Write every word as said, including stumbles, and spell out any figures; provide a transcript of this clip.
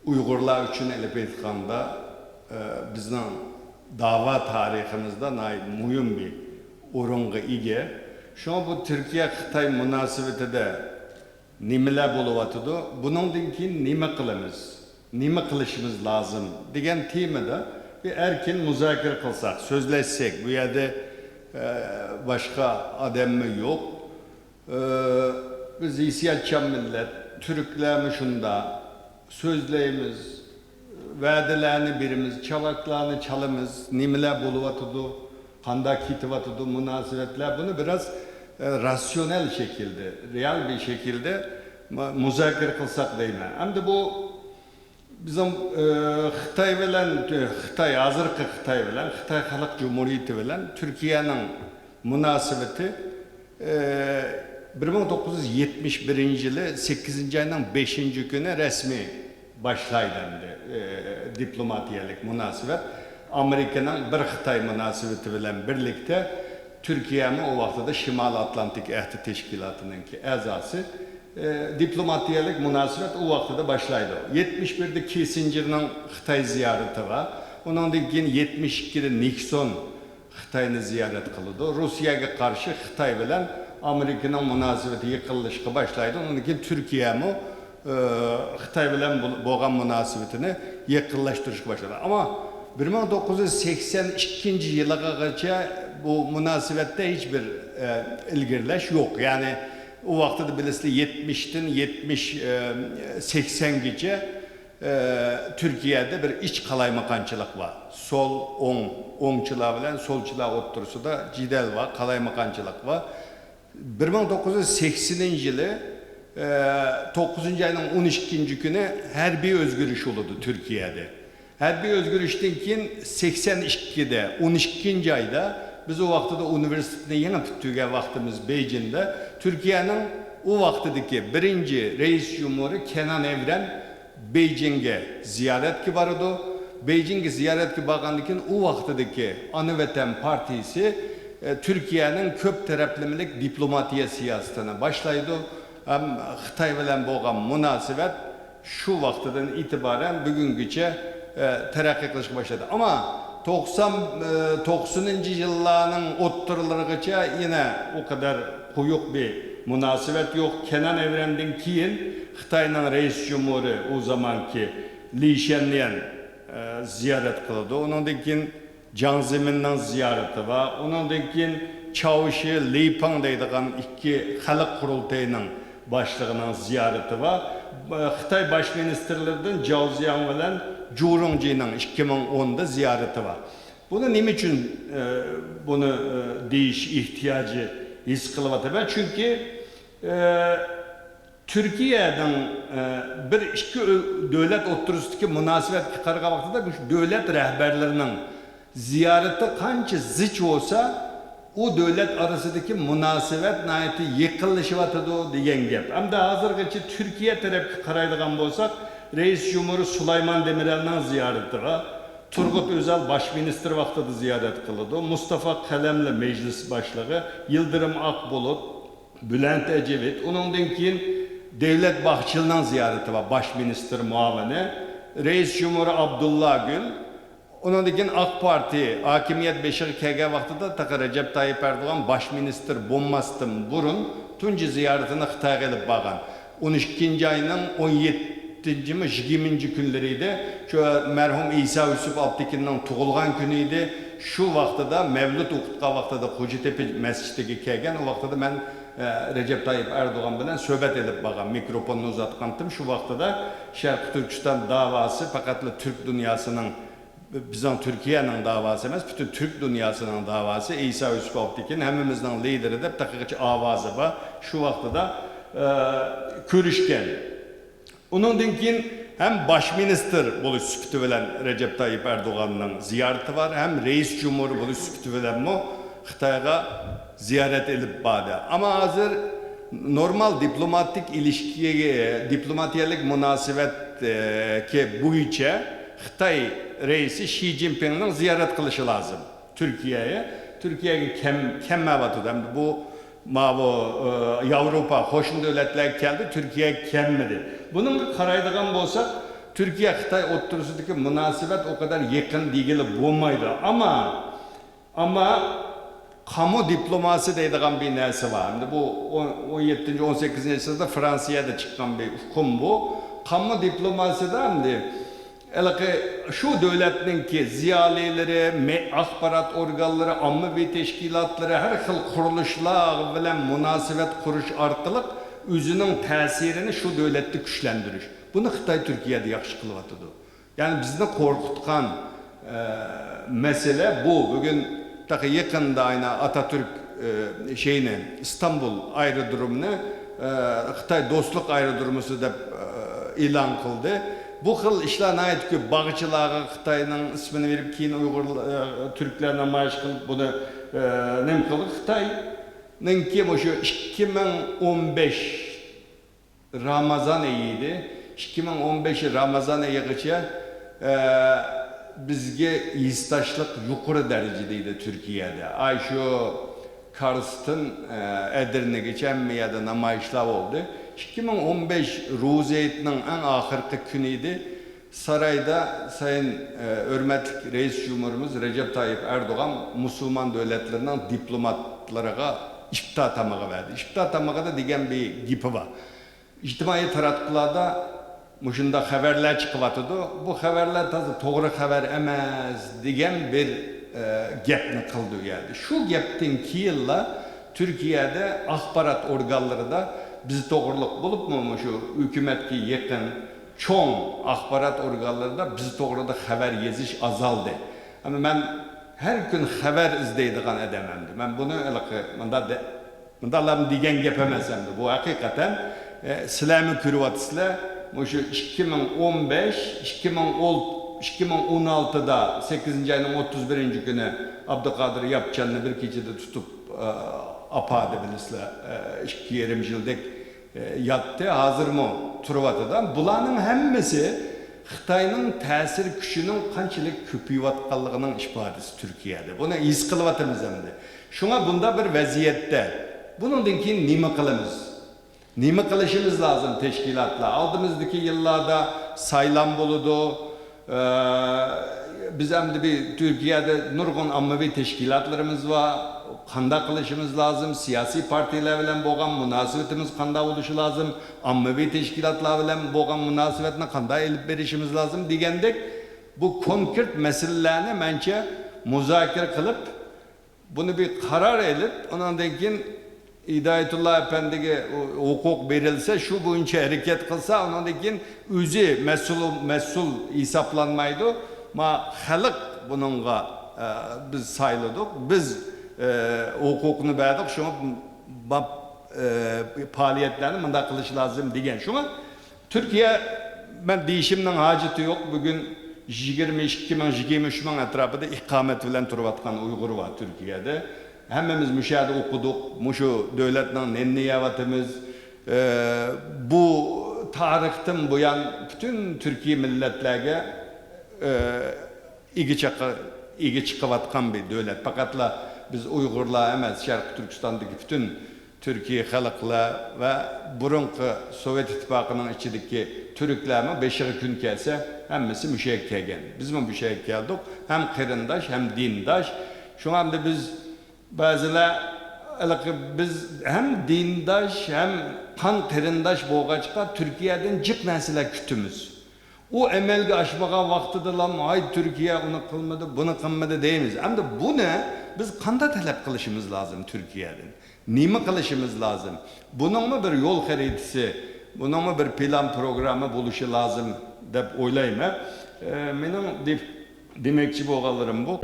ئۇيغۇرلار ئۈچۈن ئېلىپ ئېيتقاندا، ئە، بىزنىڭ داۋا تارىخىمىزدا ناھايىتى مۇھىم بىر ئورۇنغا ئىگە. شۇڭا بۇ تۈركىيە-خىتاي مۇناسىۋىتىدە نېمىلەر بولۇۋاتىدۇ، بۇنىڭدىن كېيىن نېمە قىلىمىز، نېمە قىلىشىمىز لازىم دېگەن تېمىدا بىر ئەركىن مۇزاكىرە قىلساق، سۆزلەشسەك، بۇ يەردە، ئە، باشقا ئادەممۇ يوق. ئە، بىز ھېسسىياتچان مىللەت، تۈركلەرمۇ شۇنداق. سۆزلەيمىز، ۋەدىلەرنى بېرىمىز، چاۋاكلارنى چالىمىز، نېمىلەر بولۇۋاتىدۇ، قانداق كېتىۋاتىدۇ مۇناسىۋەتلەر، بۇنى بىراز، ئە، راتسىيونال شەكىلدە، رېئال بىر شەكىلدە مۇ-، مۇزاكىرە قىلساق دەيمەن. ئەمدى بۇ بىزنىڭ، ئە، خىتاي بىلەن، خىتاي، ھازىرقى خىتاي بىلەن خىتاي خەلق جۇمھۇرىيىتى بىلەن تۈركىيەنىڭ مۇناسىۋىتى، ئە، بىر مىڭ توققۇز يۈز يەتمىش بىرىنچى يىلى سەككىزىنچى ئاينىڭ بەشىنچى كۈنى رەسمىي باشلايدۇ ئەمدى، ئە، دىپلوماتىيەلىك مۇناسىۋەت. ئامېرىكىنىڭ بىر خىتاي مۇناسىۋىتى بىلەن بىرلىكتە تۈركىيەمۇ ئۇ ۋاقتىدا شىمالىي ئاتلانتىك ئەھدى تەشكىلاتىنىڭكى ئەزاسى. ئە، دىپلوماتىيەلىك مۇناسىۋەت ئۇ ۋاقتىدا باشلايدۇ. يەتمىش بىردە كىسسىنجېرنىڭ خىتاي زىيارىتى بار. ئۇنىڭدىن كېيىن يەتمىش ئىككىدە نىكسون خىتاينى زىيارەت قىلىدۇ. روسىيەگە قارشى خىتاي بىلەن ئامېرىكىنىڭ مۇناسىۋىتى يېقىنلىشىشقا باشلايدۇ. ئۇنىڭدىن كېيىن تۈركىيەمۇ، ئە، خىتاي بىلەن بول-، بولغان مۇناسىۋىتىنى يېقىنلاشتۇرۇشقا باشلايدۇ. ئەمما بىر مىڭ توققۇز يۈز سەكسەن ئىككىنچى يىلىغىچە بۇ مۇناسىۋەتتە ھېچ بىر، ئە، ئىلگىرىلەش يوق. يەنى ئۇ ۋاقتىدا بىلىسىلەر، يەتمىشتىن يەتمىش، ئە، سەكسەنگىچە، ئە، تۈركىيەدە بىر ئىچ قالايمىقانچىلىق بار. سول، ئوڭ، ئوڭچىلار بىلەن سولچىلار ئوتتۇرىسىدا جېدەل بار، قالايمىقانچىلىق بار. بىر مىڭ توققۇز يۈز سەكسىنىنچى يىلى، ئە، توققۇزىنچى ئاينىڭ ئون ئىككىنچى كۈنى ھەربىي ئۆزگىرىش بولىدۇ تۈركىيەدە. ھەربىي ئۆزگىرىشتىن كېيىن سەكسەن ئىككىدە، ئون ئىككىنچى ئايدا، بىز ئۇ ۋاقتىدا ئۇنىۋېرسىتېتنى يېڭى پۈتتۈرگەن ۋاقتىمىز بېيجىڭدا، تۈركىيەنىڭ ئۇ ۋاقتىدىكى بىرىنچى رەئىس جۇمھۇرى كېنان ئېۋرەن بېيجىڭگە زىيارەتكە بارىدۇ. بېيجىڭگە زىيارەتكە بارغاندىن كېيىن ئۇ ۋاقتىدىكى ئانا ۋەتەن پارتىيىسى، ئە، تۈركىيەنىڭ كۆپ تەرەپلىمىلىك دىپلوماتىيە سىياسىتىنى باشلايدۇ. ھەم خىتاي بىلەن بولغان مۇناسىۋەت شۇ ۋاقتىدىن ئېتىبارەن بۈگۈنگىچە، ئە، تەرەققىي قىلىشقا باشلىدى. ئەمما توقسان، ئە، توقسىنىنچى يىللارنىڭ ئوتتۇرىلىرىغىچە يەنە ئۇ قەدەر قويۇق بىر مۇناسىۋەت يوق. كېنان ئېۋرەندىن كېيىن خىتاينىڭ رەئىس جۇمھۇرى ئۇ زامانكى لى شەنليەن، ئە، زىيارەت قىلىدۇ. ئۇنىڭدىن كېيىن جاڭ زېمىننىڭ زىيارىتى بار. ئۇنىڭدىن كېيىن چاۋشى، لى پېڭ دەيدىغان ئىككى خەلق قۇرۇلتىيىنىڭ باشلىقىنىڭ زىيارىتى بار. خىتاي باش مىنىستىرلىرىدىن جاۋ زياڭ بىلەن جۇ رۇڭجىنىڭ ئىككى مىڭ ئوندا زىيارىتى بار. بۇنى نېمە ئۈچۈن، ئە، بۇنى، ئە، دېيىش ئېھتىياجى ھېس قىلىۋاتىمەن؟ چۈنكى، ئە، تۈركىيەنىڭ، ئە، بىر ئىككى ئۆ-، دۆلەت ئوتتۇرىسىدىكى مۇناسىۋەتكە قارىغان ۋاقتىدا، مۇشۇ دۆلەت رەھبەرلىرىنىڭ زىيارىتى قانچە زىچ بولسا، ئۇ دۆلەت ئارىسىدىكى مۇناسىۋەت ناھايىتى يېقىنلىشىۋاتىدۇ دېگەن گەپ. ئەمدى ھازىرغىچە تۈركىيە تەرەپكە قارايدىغان بولساق، رەئىس جۇمھۇرى سۇلايمان دېمىرەلنىڭ زىيارىتىغا، تۇرغۇت ئۆزەل باش مىنىستىر ۋاقتىدا زىيارەت قىلىدۇ، مۇستافا قەلەملى مەجلىس باشلىقى، يىلدىرىم ئاقبۇلۇت، بۈلەنت ئەجىۋىت، ئۇنىڭدىن كېيىن دەۋلەت باھچېلىنىڭ زىيارىتى بار، باش مىنىستىر مۇئاۋىنى، رەئىس جۇمھۇرى ئابدۇللا گۈل، ئۇنىڭدىن كېيىن ئاق پارتىيە ھاكىمىيەت بېشىغا كەلگەن ۋاقتىدا تېخى رەجەپ تايىپ ئەردوغان باش مىنىستىر بولماستىن بۇرۇن تۇنجى زىيارىتىنى خىتايغا ئېلىپ بارغان. ئون ئىككىنچى ئاينىڭ ئون يەتتىنچىمۇ، يىگىرمىنچى كۈنلىرى ئىدى. شۇ مەرھۇم ئىسا يۈسۈپ ئابتېكىننىڭ تۇغۇلغان كۈنى ئىدى. شۇ ۋاقتىدا مەۋلۇت ئوقۇتقان ۋاقتىدا قوجىتېپە مەسچىتىگە كەلگەن. ئۇ ۋاقتىدا مەن، ئە، رەجەپ تايىپ ئەردوغان بىلەن سۆھبەت ئېلىپ بارغان، مىكروفوننى ئۇزاتقانتىم. شۇ ۋاقتىدا شەرقىي تۈركىستان داۋاسى پەقەتلا تۈرك دۇنياسىنىڭ، بىزنىڭ تۈركىيەنىڭ داۋاسى ئەمەس، پۈتۈن تۈرك دۇنياسىنىڭ داۋاسى، ئىسا يۈسۈپ ئابتېكىن ھەممىمىزنىڭ لىدېرى دەپ تېخىچە ئاۋازى بار. شۇ ۋاقتىدا، ئە، كۆرۈشكەن. ئۇنىڭدىن كېيىن ھەم باش مىنىستىر بولۇش سۈپىتى بىلەن رەجەپ تايىپ ئەردوغاننىڭ زىيارىتى بار، ھەم رەئىس جۇمھۇر بولۇش سۈپىتى بىلەنمۇ خىتايغا زىيارەت ئېلىپ باردى. ئەمما ھازىر نورمال دىپلوماتىك ئىلىشكىگە، دىپلوماتىيەلىك مۇناسىۋەتكە بويىچە خىتاي رەئىسى شى جىنپىڭنىڭ زىيارەت قىلىشى لازىم تۈركىيەگە. تۈركىيەگە كەم-، كەلمەيۋاتىدۇ. ئەمدى بۇ ماۋۇ، ئە، ياۋروپا قوشنا دۆلەتلەرگە كەلدى، تۈركىيەگە كەلمىدى. بۇنىڭغا قارايدىغان بولساق، تۈركىيە خىتاي ئوتتۇرىسىدىكى مۇناسىۋەت ئۇ قەدەر يېقىن دېگىلى بولمايدۇ. ئەمما، ئەمما قامۇ دىپلوماسى دەيدىغان بىر نەرسە بار. ئەمدى بۇ ئون، ئون يەتتىنچى، ئون سەككىزىنچى ئەسىردە فرانسىيەدە چىققان بىر ئۇقۇم بۇ. قامۇ دىپلوماسىدا ئەمدى ھېلىقى شۇ دۆلەتنىڭكى زىيالىيلىرى، مە-، ئاخبارات ئورگانلىرى، ئاممىۋى تەشكىلاتلىرى، ھەر خىل قۇرۇلۇشلار بىلەن مۇناسىۋەت قۇرۇش ئارقىلىق ئۆزىنىڭ تەسىرىنى شۇ دۆلەتتە كۈچلەندۈرۈش. بۇنى خىتاي تۈركىيەدە ياخشى قىلىۋاتىدۇ. يەنى بىزنى قورقۇتقان، ئە، مەسىلە بۇ. بۈگۈن تېخى يېقىندا ئاينا ئاتاتۈرك، ئە، شەينى، ئىستانبۇل ئايرودرومىنى، ئە، خىتاي دوستلۇق ئايرودرومىسى دەپ، ئە، ئېلان قىلدى. بۇ خىل ئىشلار ناھايىتى كۆپ. باغچىلارغا خىتاينىڭ ئىسمىنى بېرىپ، كېيىن ئۇيغۇر، ئە، تۈركلەر نامايىش قىلىپ، بۇنى، ئە، نېمە قىلدى؟ خىتاينىڭكى مۇشۇ ئىككى مىڭ ئون بەش رامازان ئېيى ئىدى. ئىككى مىڭ ئون بەش رامازان ئېيىغىچە، ئە، بىزگە ھېسداشلىق يۇقىرى دەرىجىدە ئىدى تۈركىيەدە. ئاي شۇ كارستىن، ئە، ئەدىرنىگىچە ھەممە يەردە نامايىشلار بولدى. ئىككى مىڭ ئون بەش روزا ھېيتنىڭ ئەڭ ئاخىرقى كۈنى ئىدى. سارايدا سايىن، ئە، ھۆرمەتلىك رەئىس جۇمھۇرىمىز رەجەپ تايىپ ئەردوغان مۇسۇلمان دۆلەتلىرىنىڭ دىپلوماتلىرىغا ئىپتار تامىقى بەردى. ئىپتار تامىقىدا دېگەن بىر گېپى بار. ئىجتىمائىي تاراتقۇلاردا مۇشۇنداق خەۋەرلەر چىقىۋاتىدۇ. بۇ خەۋەرلەر تازا توغرا خەۋەر ئەمەس دېگەن بىر، ئە، گەپنى قىلدى ئۇ يەردە. شۇ گەپتىن كېيىنلا تۈركىيەدە ئاخبارات ئورگانلىرىدا بىز توغرىلىق بولۇپمۇ مۇشۇ ھۆكۈمەتكە يېقىن چوڭ ئاخبارات ئورگانلىرىدا بىز توغرىدا خەۋەر يېزىش ئازالدى. ئەمما مەن ھەر كۈن خەۋەر ئىزدەيدىغان ئادەم ئەمدى. مەن بۇنى ھېلىقى مۇنداق دە-، مۇنداقلارمۇ دېگەن گەپ ئەمەس ئەمدى. بۇ ھەقىقەتەن، ئە، سىلەرمۇ كۆرۈۋاتىسىلەر. مۇشۇ ئىككى مىڭ ئون بەش، ئىككى مىڭ ئون، ئىككى مىڭ ئون ئالتىدا سەككىزىنچى ئاينىڭ ئوتتۇز بىرىنچى كۈنى ئابدۇقادىر ياپچاننى بىر كېچىدە تۇتۇپ، ئە، ئاپاردى بىلىسىلەر، ئە، ئىككى يېرىم يىلدەك، ئە، ياتتى، ھازىرمۇ تۇرۇۋاتىدۇ. بۇلارنىڭ ھەممىسى خىتاينىڭ تەسىر كۈچىنىڭ قانچىلىك كۆپىيىۋاتقانلىقىنىڭ ئىپادىسى تۈركىيەدە. بۇنى ھېس قىلىۋاتىمىز ئەمدى. شۇڭا بۇنداق بىر ۋەزىيەتتە بۇنىڭدىن كېيىن نېمە قىلىمىز؟ نېمە قىلىشىمىز لازىم تەشكىلاتلار؟ ئالدىمىزدىكى يىللاردا سايلام بولىدۇ. ئە، بىز ئەمدى بىر تۈركىيەدە نۇرغۇن ئاممىۋى تەشكىلاتلىرىمىز بار. قانداق قىلىشىمىز لازىم؟ سىياسىي پارتىيىلەر بىلەن بولغان مۇناسىۋىتىمىز قانداق بولۇشى لازىم؟ ئاممىۋى تەشكىلاتلار بىلەن بولغان مۇناسىۋەتنى قانداق ئېلىپ بېرىشىمىز لازىم؟ دېگەندەك بۇ كونكرېت مەسىلىلەرنى مەنچە مۇزاكىرە قىلىپ، بۇنى بىر قارار ئېلىپ، ئۇنىڭدىن كېيىن ھىدايەتۇللا ئەپەندىگە ھوقۇق بېرىلسە، شۇ بويىچە ھەرىكەت قىلسا، ئۇنىڭدىن كېيىن ئۆزى مەسئۇل، مەسئۇل ھېسابلانمايدۇ. ما خەلق بۇنىڭغا، ئە، بىز سايلىدۇق، بىز، ئە، ھوقۇقنى بەردۇق، شۇڭا ما، ئە، پائالىيەتلەرنى مۇنداق قىلىش لازىم دېگەن. شۇڭا تۈركىيە، مەن دېيىشىمنىڭ ھاجىتى يوق، بۈگۈن يىگىرمە ئىككى مىڭ، يىگىرمە ئۈچ مىڭ ئەتراپىدا ئىقامەت بىلەن تۇرۇۋاتقان ئۇيغۇر بار تۈركىيەدە. ھەممىمىز مۇشۇ يەردە ئوقۇدۇق، مۇشۇ دۆلەتنىڭ نېنىنى يەۋاتىمىز. ئە، بۇ تارىختىن بۇيان پۈتۈن تۈركىي مىللەتلەرگە، ئە، ئىگە چىقى-، ئىگە چىقىۋاتقان بىر دۆلەت. پەقەتلا بىز ئۇيغۇرلار ئەمەس، شەرقىي تۈركىستاندىكى پۈتۈن تۈركىي خەلقلەر ۋە بۇرۇنقى سوۋېت ئىتتىپاقىنىڭ ئىچىدىكى تۈركلەرمۇ بېشىغا كۈن كەلسە، ھەممىسى مۇشۇ يەرگە كەلگەن. بىزمۇ مۇشۇ يەرگە كەلدۇق. ھەم قېرىنداش، ھەم دىنداش. شۇڭا ئەمدى بىز بەزىلەر ھېلىقى بىز ھەم دىنداش، ھەم قان قېرىنداش بولغاچقا، تۈركىيەدىن جىق نەرسىلەر كۈتىمىز. ئۇ ئەمەلگە ئاشمىغان ۋاقتىدىلا، «ھاي، تۈركىيە ئۇنى قىلمىدى، بۇنى قىلمىدى» دەيمىز. ئەمدى بۇنى بىز قانداق تەلەپ قىلىشىمىز لازىم تۈركىيەدىن؟ نېمە قىلىشىمىز لازىم؟ بۇنىڭمۇ بىر يول خەرىتىسى، بۇنىڭمۇ بىر پىلان پروگرامما بولۇشى لازىم دەپ ئويلايمەن. ئە، مېنىڭ دېپ-، دېمەكچى بولغانلىرىم بۇ.